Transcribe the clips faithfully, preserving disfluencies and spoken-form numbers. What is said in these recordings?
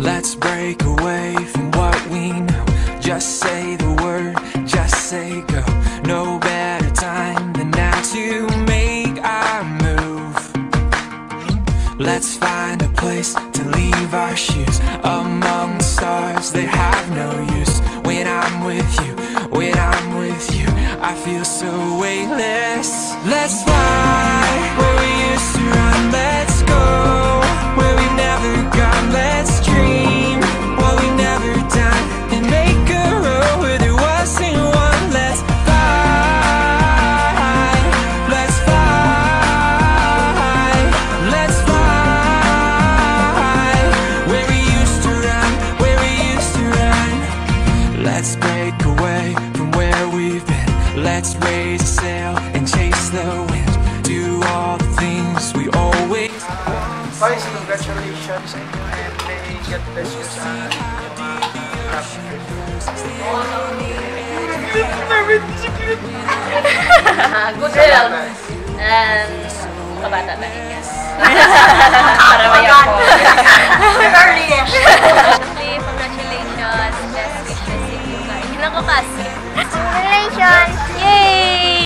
Let's break away from what we know. Just say the word, just say go. No better time than now to make our move. Let's find a place to leave our shoes among the stars that have no use. When I'm with you, when I'm with you, I feel so weightless. Let's fly where we used to run. Let's go where we've never gone. Let's dream what we've never done and make a road where there wasn't one. Let's fly, let's fly, let's fly where we used to run, where we used to run. Let's break away from where we've been. Let's raise a sail and chase the wind. Do all the things we always Guys, congratulations sa inyo and may God bless you sa inyong mga Ah, good health. And kabata na. Para may ako. Earliest. Congratulations. Best wishes sa inyo, guys. Hindi ko kasi. Congratulations! Yay!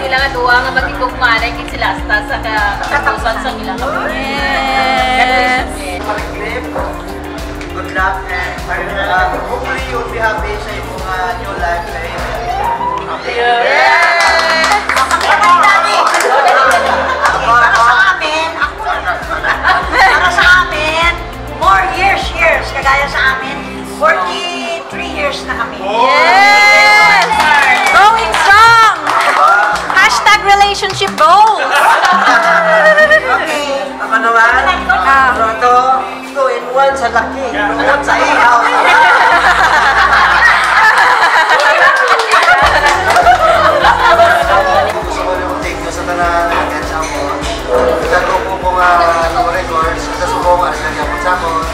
Sila nga duha nga magtugmanay kay sila hasta sa ka- katapusan sa ilang kabuhi. Yes. Good luck and uh, hopefully you'll be happy sa imong uh, new life. Para sa amin, ako, para sa amin, more years, years, kagaya sa amin, forty-three years na kami. Yes! She bows. Ako naman. Ah. Ano to? Two in one sa laki. Bukod sa ihaw. Gusto ko yung thank you sa tanan, again, sa ako. Sa grupo ko nga, ano, records, sa subong, ano, sa ako.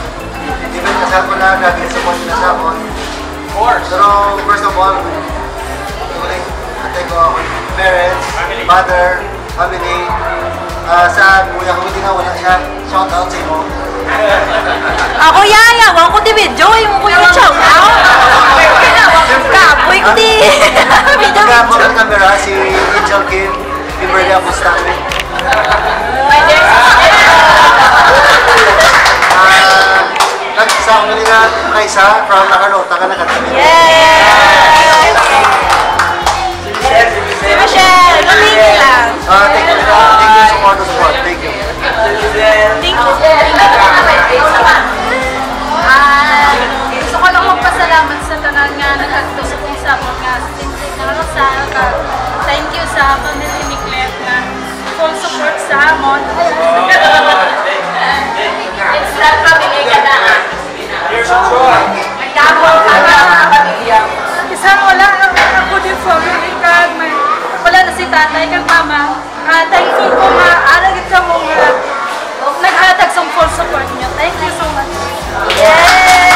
Even kasal ko na, grabe yung support nila sa ako. Of course. Pero first of all, ulit, ate ko, parents, mother, family, ah, sa kuya ko, hindi na wala siya. Shout out sa imo. Ako, yaya, wa ko di video, yung ko yung shout out. Kapoy ko di. Kaya mo ang camera, si Angel Kim, Kimberly Abustano. Ah, nagsa ko nila kaisa from Nakarlota ka nakatabi. Yes! Si Michelle, maraming lang. Ah, thank you, thank you sa support, support. Thank you. Thank you. Ah, gusto ko lang magpasalamat sa tanan nga nagkadto sa kong sabot nga simple nga kasal. Kag thank you sa family ni Clef nga full support sa amon. Extended family ka na. Nagdamo ang mga pamilya. Isang wala na ako di family kag may wala na si tatay kag mama. Ah, thankful ko nga ara gid kamo nga naghatag sang full support niyo. Thank you so much. Yay!